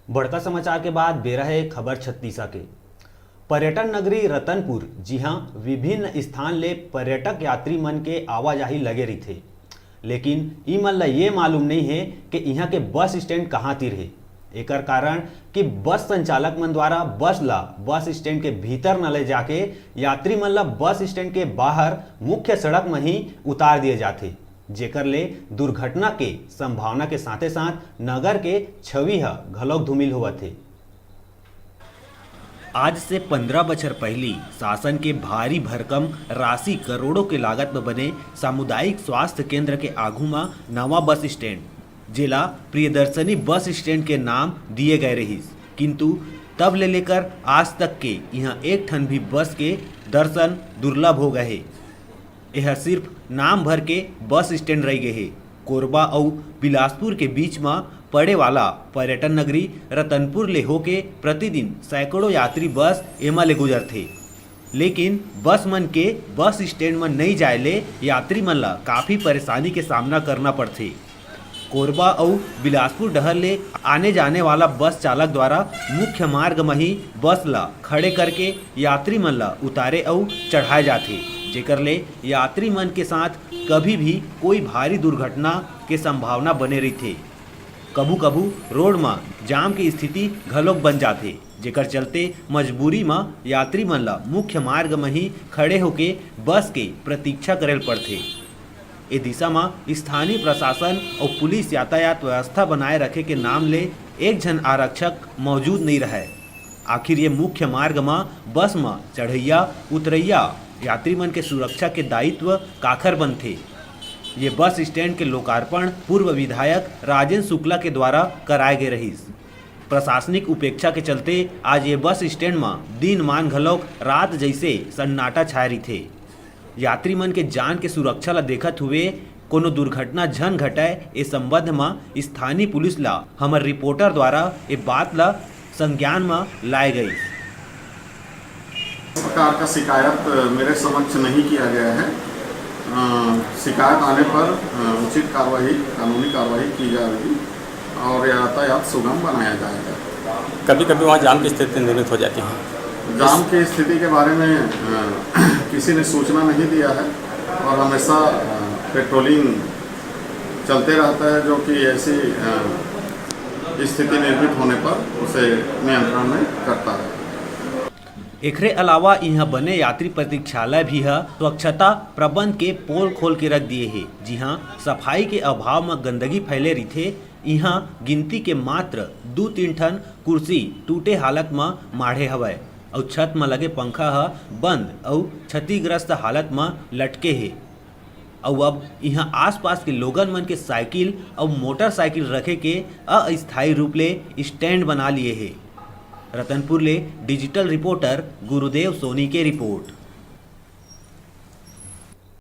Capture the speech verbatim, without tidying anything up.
बड़का समाचार के बाद बेरा है खबर छत्तीसा के। पर्यटन नगरी रतनपुर, जिहां विभिन्न स्थान ले पर्यटक यात्री मन के आवाजाही लगे रहिथे, लेकिन ई मन ला ये मालूम नहीं है कि इहां के बस स्टैंड कहां तीर हे। एकर कारण कि बस संचालक मन द्वारा बस ला बस स्टैंड के भीतर न ले जाके यात्री मन ला बस स्टैंड के बाहर मुख्य सड़क म ही उतार दिए जाथे, जेकर ले दुर्घटना के संभावना के साथे साथ नगर के छवि ह घलोक धूमिल होवत हे। आज से पंद्रह बछर पहिली शासन के भारी भरकम राशि करोड़ों के लागत म बने सामुदायिक स्वास्थ्य केंद्र के आघू म नवा बस स्टैंड, जेला प्रियदर्शनी बस स्टैंड के नाम दिए गए रहिस, किंतु तब ले लेकर आज तक के इहां एक ठन भी बस के दर्शन दुर्लभ हो गए हे। एह सिर्फ नाम भर के बस स्टैंड रह गए हे। कोरबा अउ बिलासपुर के बीच म पड़े वाला पर्यटन नगरी रतनपुर ले होके प्रतिदिन सैकड़ों यात्री बस एमा ले गुजरथे, लेकिन बस मन के बस स्टैंड म नइ जाए ले यात्री मन ला काफी परेशानी के सामना करना पड़थे। कोरबा अउ बिलासपुर डहर ले आने जाने वाला बस चालक द्वारा मुख्य मार्ग म ही बस ला खड़े करके यात्री मन ला उतारे अउ चढ़ाए जाथे, जेकर ले यात्री मन के साथ कभी भी कोई भारी दुर्घटना के संभावना बने रहिथे। कभू-कभू रोड म जाम के स्थिति घलोक बन जाथे, जेकर चलते मजबूरी म यात्री मन ल मुख्य मार्ग म ही खड़े होके बस के प्रतीक्षा करे ल पड़थे। ए दिशा म स्थानीय प्रशासन अउ पुलिस यातायात व्यवस्था बनाए रखे के नाम ले एक झन आरक्षक मौजूद नइ रहय। आखिर ये मुख्य मार्ग म बस म चढ़इया उतरइया यात्री मन के सुरक्षा के दायित्व काखर बनथे? ये बस स्टैंड के लोकार्पण पूर्व विधायक राजेंद्र शुक्ला के द्वारा कराए गे रहिस। प्रशासनिक उपेक्षा के चलते आज ये बस स्टैंड म दिनमान घलोक रात जइसे सन्नाटा छाए रहिथे। यात्री मन के जान के सुरक्षा ल देखत हुए कोनो दुर्घटना झन घटय, ए संबंध म स्थानीय पुलिस ल हमर रिपोर्टर द्वारा ए बात ल संज्ञान म लाए गइस। प्रकार का शिकायत मेरे समक्ष नहीं किया गया है। अ, शिकायत आने पर, अ, उचित कार्रवाई, कानूनी कार्रवाई की जाएगी और यातायात सुगम बनाया जाएगा। कभी कभी वहाँ जाम की स्थिति निर्मित हो जाती है। जाम की स्थिति के बारे में, अ, किसी ने सूचना नहीं दिया है और हमेशा, अ, पेट्रोलिंग चलते रहता है, जो कि ऐसी, अ, स्थिति निर्मित होने पर उसे नियंत्रण में करता है। एखरे अलावा इहां बने यात्री प्रतीक्षालय भी ह स्वच्छता प्रबंध के पोल खोल के रख दिए हे, जिहां सफाई के अभाव म गंदगी फैले रहिथे। इहां गिनती के मात्र दू तीन ठन कुर्सी टूटे हालत म माढ़े हवय अउ छत म लगे पंखा ह बंद अउ क्षतिग्रस्त हालत म लटके हे। अउ अब इहां आसपास के लोगन मन के साइकिल अउ मोटरसाइकिल रखे के अस्थायी रूप ले स्टैंड बना लिए हे। रतनपुर ले डिजिटल रिपोर्टर गुरुदेव सोनी के रिपोर्ट।